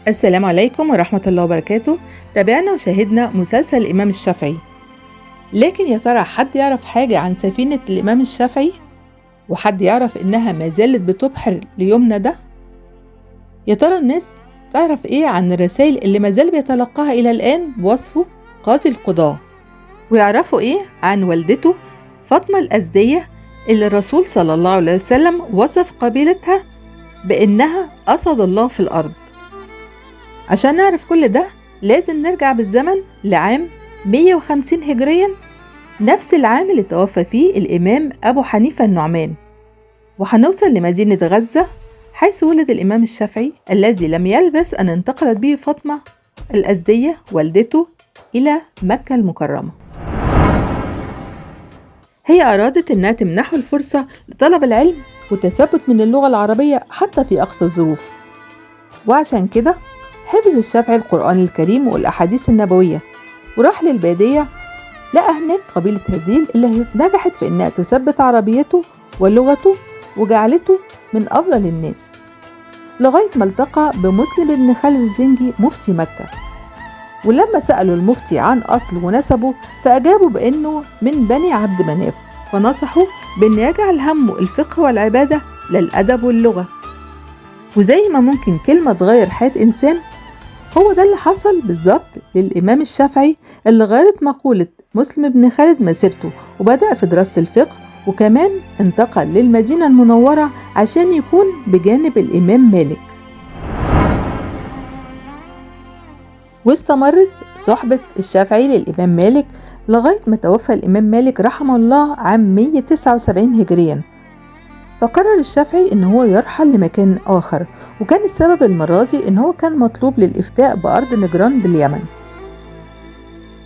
السلام عليكم ورحمة الله وبركاته. تابعنا وشاهدنا مسلسل الإمام الشافعي، لكن يا ترى حد يعرف حاجة عن سفينة الإمام الشافعي؟ وحد يعرف إنها ما زالت بتبحر ليومنا ده؟ يا ترى الناس تعرف إيه عن الرسائل اللي ما زال بيتلقاها إلى الآن بوصفه قاضي القضاة؟ ويعرفوا إيه عن والدته فاطمة الأزدية اللي الرسول صلى الله عليه وسلم وصف قبيلتها بأنها أسد الله في الأرض؟ عشان نعرف كل ده لازم نرجع بالزمن لعام 150 هجريا، نفس العام اللي توفى فيه الإمام أبو حنيفة النعمان، وهنوصل لمدينة غزة حيث ولد الإمام الشافعي الذي لم يلبث أن انتقلت به فاطمة الأزدية والدته إلى مكة المكرمة. هي أرادت أنها تمنحه الفرصة لطلب العلم والتثبت من اللغة العربية حتى في أقصى الظروف، وعشان كده حفظ الشافعي القرآن الكريم والأحاديث النبوية، وراح للبادية لقى هناك قبيلة هذيل اللي نجحت في أنها تثبت عربيته ولغته وجعلته من أفضل الناس، لغاية ما التقى بمسلم بن خالد الزنجي مفتي مكة. ولما سألوا المفتي عن أصله ونسبه فأجابوا بأنه من بني عبد مناف، فنصحوا بأن يجعل همه الفقه والعبادة للأدب واللغة. وزي ما ممكن كلمة تغير حياة إنسان، هو ده اللي حصل بالظبط للإمام الشافعي اللي غيرت مقولة مسلم بن خالد مسيرته، وبدأ في دراسة الفقه، وكمان انتقل للمدينة المنورة عشان يكون بجانب الإمام مالك. واستمرت صحبة الشافعي للإمام مالك لغاية ما توفى الإمام مالك رحمه الله عام 179 هجريا، فقرر الشافعي إن هو يرحل لمكان آخر، وكان السبب المرة دي إن هو كان مطلوب للإفتاء بأرض نجران باليمن.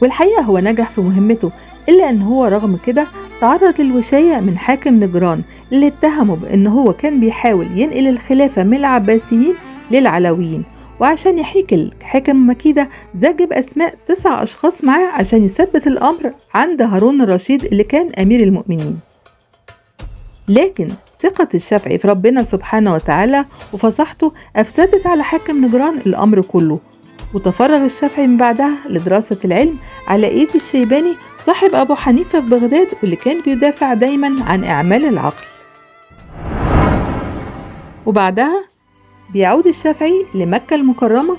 والحقيقة هو نجح في مهمته، إلا إن هو رغم كده تعرض للوشاية من حاكم نجران اللي اتهمه بإن هو كان بيحاول ينقل الخلافة من العباسيين للعلويين، وعشان يحيك الحاكم مكيدة زج بأسماء 9 أشخاص معاه عشان يثبت الأمر عند هارون الرشيد اللي كان أمير المؤمنين. لكن ثقة الشافعي في ربنا سبحانه وتعالى وفصاحته أفسدت على حاكم نجران الأمر كله، وتفرغ الشافعي من بعدها لدراسة العلم على إيد الشيباني صاحب أبو حنيفة في بغداد، واللي كان بيدافع دايما عن إعمال العقل. وبعدها بيعود الشافعي لمكة المكرمة،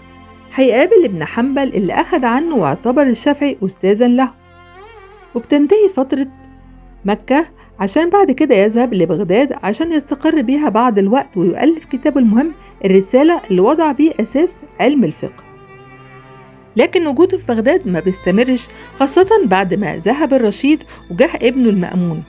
هيقابل ابن حنبل اللي أخذ عنه واعتبر الشافعي أستاذا له، وبتنتهي فترة مكة عشان بعد كده يذهب لبغداد عشان يستقر بيها بعض الوقت ويؤلف كتابه المهم الرسالة اللي وضع بيه أساس علم الفقه. لكن وجوده في بغداد ما بيستمرش، خاصة بعد ما ذهب الرشيد وجه ابنه المأمون،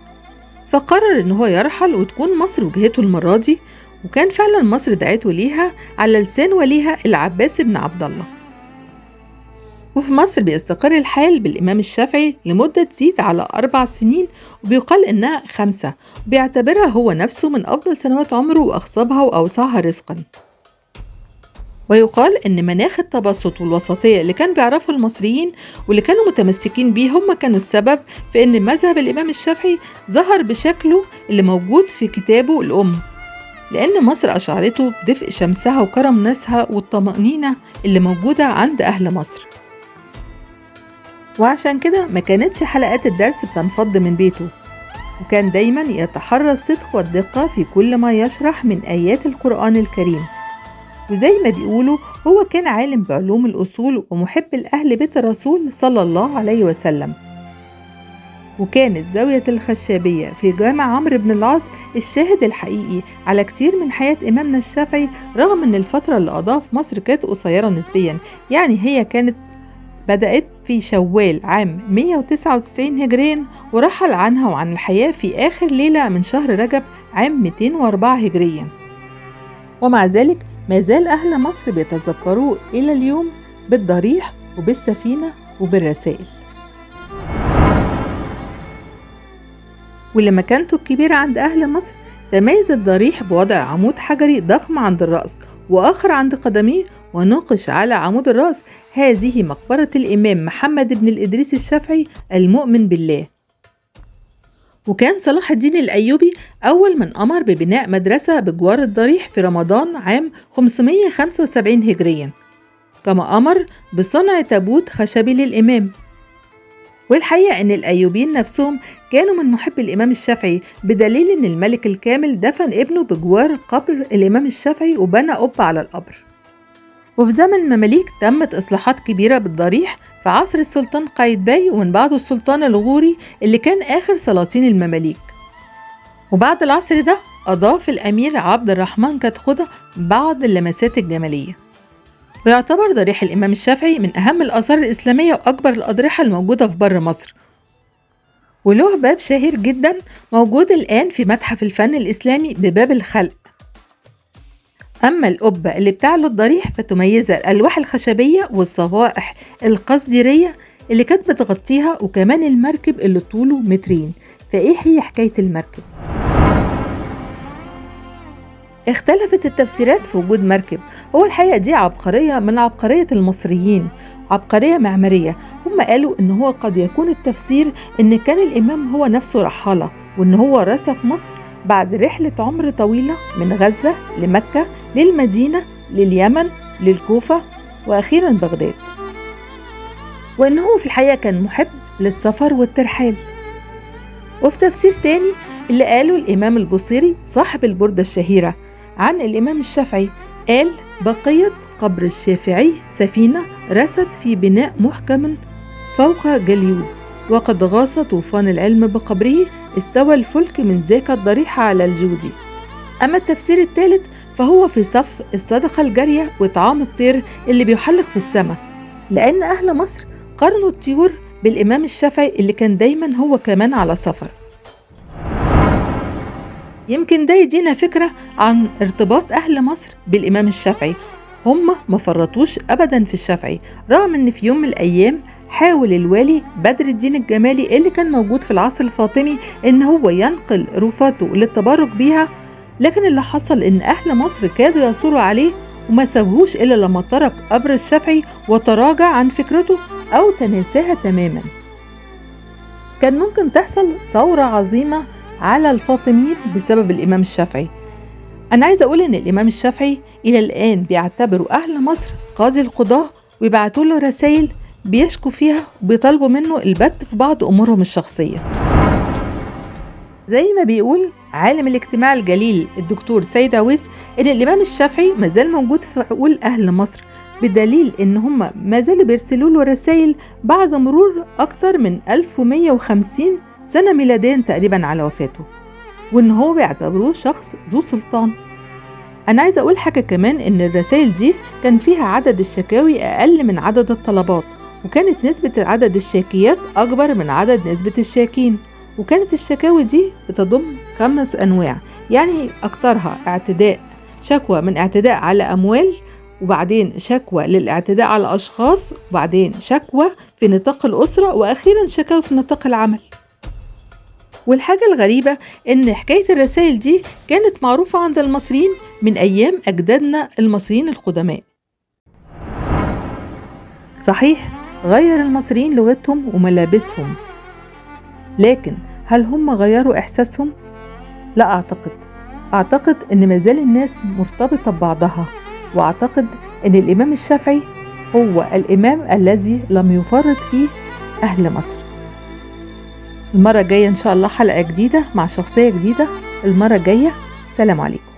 فقرر إن هو يرحل وتكون مصر وجهته المرة دي، وكان فعلا مصر دعته ليها على لسان وليها العباس بن عبد الله. وفي مصر بيستقر الحال بالإمام الشافعي لمدة تزيد على 4 سنين، وبيقال إنها 5، وبيعتبرها هو نفسه من أفضل سنوات عمره وأخصبها وأوسعها رزقا. ويقال إن مناخ التبسط والوسطية اللي كان بيعرفه المصريين واللي كانوا متمسكين بيه هم كانوا السبب في إن مذهب الإمام الشافعي ظهر بشكله اللي موجود في كتابه الأم، لأن مصر أشعرته بدفء شمسها وكرم ناسها والطمأنينة اللي موجودة عند أهل مصر. وعشان كده ما كانتش حلقات الدرس بتنفض من بيته، وكان دايما يتحرى الصدق والدقة في كل ما يشرح من آيات القرآن الكريم. وزي ما بيقولوا هو كان عالم بعلوم الأصول ومحب لأهل بيت الرسول صلى الله عليه وسلم. وكانت زاوية الخشابية في جامع عمرو بن العاص الشاهد الحقيقي على كتير من حياة إمامنا الشافعي، رغم أن الفترة اللي قضاها في مصر كانت قصيرة نسبيا، يعني هي كانت بدأت في شوال عام 199 هجريا، ورحل عنها وعن الحياة في آخر ليلة من شهر رجب عام 204 هجريا. ومع ذلك ما زال أهل مصر بيتذكروه إلى اليوم بالضريح وبالسفينة وبالرسائل. ولمكانته الكبيرة عند أهل مصر تميز الضريح بوضع عمود حجري ضخم عند الرأس وآخر عند قدميه، وناقش على عمود الرأس هذه مقبرة الإمام محمد بن الإدريس الشافعي المؤمن بالله. وكان صلاح الدين الأيوبي أول من أمر ببناء مدرسة بجوار الضريح في رمضان عام 575 هجريا. كما أمر بصنع تابوت خشبي للإمام. والحقيقة أن الأيوبيين نفسهم كانوا من محب الإمام الشافعي، بدليل أن الملك الكامل دفن ابنه بجوار قبر الإمام الشافعي وبنى قبة على القبر. وفي زمن المماليك تمت إصلاحات كبيرة بالضريح في عصر السلطان قايتباي، ومن بعده السلطان الغوري اللي كان آخر سلاطين المماليك. وبعد العصر ده أضاف الأمير عبد الرحمن كتخدة بعض اللمسات الجمالية. ويعتبر ضريح الإمام الشافعي من أهم الآثار الإسلامية وأكبر الأضرحة الموجودة في بر مصر، وله باب شهير جدا موجود الآن في متحف الفن الإسلامي بباب الخلق. أما القبة اللي بتعلو الضريح فتميزها الألواح الخشبية والصفائح القصديرية اللي كانت بتغطيها، وكمان المركب اللي طوله 2 متر. فإيه هي حكاية المركب؟ اختلفت التفسيرات في وجود مركب. هو الحقيقة دي عبقرية من عبقرية المصريين، عبقرية معمارية. هم قالوا إن هو قد يكون التفسير إن كان الإمام هو نفسه رحالة، وإن هو رسى في مصر بعد رحلة عمر طويلة من غزة لمكة للمدينة لليمن للكوفة وأخيرا بغداد، وإن هو في الحقيقة كان محب للسفر والترحال. وفي تفسير تاني اللي قاله الإمام البوصيري صاحب البردة الشهيرة عن الإمام الشافعي، قال: بقيت قبر الشافعي سفينة رست في بناء محكم فوق جليود، وقد غاص طوفان العلم بقبره، استوى الفلك من ذاك الضريح على الجودي. أما التفسير الثالث فهو في صف الصدقة الجارية وإطعام الطير اللي بيحلق في السماء، لأن أهل مصر قرنوا الطيور بالإمام الشافعي اللي كان دايما هو كمان على سفر. يمكن ده يدينا فكرة عن ارتباط أهل مصر بالإمام الشافعي. هم ما فرطوش أبدا في الشافعي، رغم أن في يوم من الأيام حاول الوالي بدر الدين الجمالي اللي كان موجود في العصر الفاطمي أن هو ينقل رفاته للتبارك بيها، لكن اللي حصل أن أهل مصر كادوا يثوروا عليه وما سابهوش إلا لما ترك قبر الشافعي وتراجع عن فكرته أو تناساها تماما. كان ممكن تحصل ثورة عظيمة على الفاطميين بسبب الإمام الشافعي. أنا عايزة أقول إن الإمام الشافعي إلى الآن بيعتبروا أهل مصر قاضي القضاة، ويبعتوا له رسائل بيشكوا فيها وبيطالبوا منه البت في بعض أمورهم الشخصية. زي ما بيقول عالم الاجتماع الجليل الدكتور سيد عويس إن الإمام الشافعي مازال موجود في عقول أهل مصر، بدليل إن هم مازالوا بيرسلوا له رسائل بعد مرور أكتر من 1150 سنة ميلاديا تقريبا على وفاته، وإن هو بيعتبروه شخص ذو سلطان. أنا عايزة أقول حاجة كمان، إن الرسائل دي كان فيها عدد الشكاوي أقل من عدد الطلبات، وكانت نسبة عدد الشاكيات أكبر من عدد نسبة الشاكين، وكانت الشكاوي دي بتضم 5 أنواع، يعني أكترها اعتداء، شكوى من اعتداء على أموال، وبعدين شكوى للاعتداء على أشخاص، وبعدين شكوى في نطاق الأسرة، وأخيرا شكاوى في نطاق العمل. والحاجة الغريبة إن حكاية الرسائل دي كانت معروفة عند المصريين من أيام أجدادنا المصريين القدماء. صحيح غير المصريين لغتهم وملابسهم، لكن هل هم غيروا إحساسهم؟ لا أعتقد. أعتقد إن مازال الناس مرتبطة ببعضها، وأعتقد إن الإمام الشافعي هو الإمام الذي لم يفرط فيه أهل مصر. المرة الجاية إن شاء الله حلقة جديدة مع شخصية جديدة. المرة الجاية، سلام عليكم.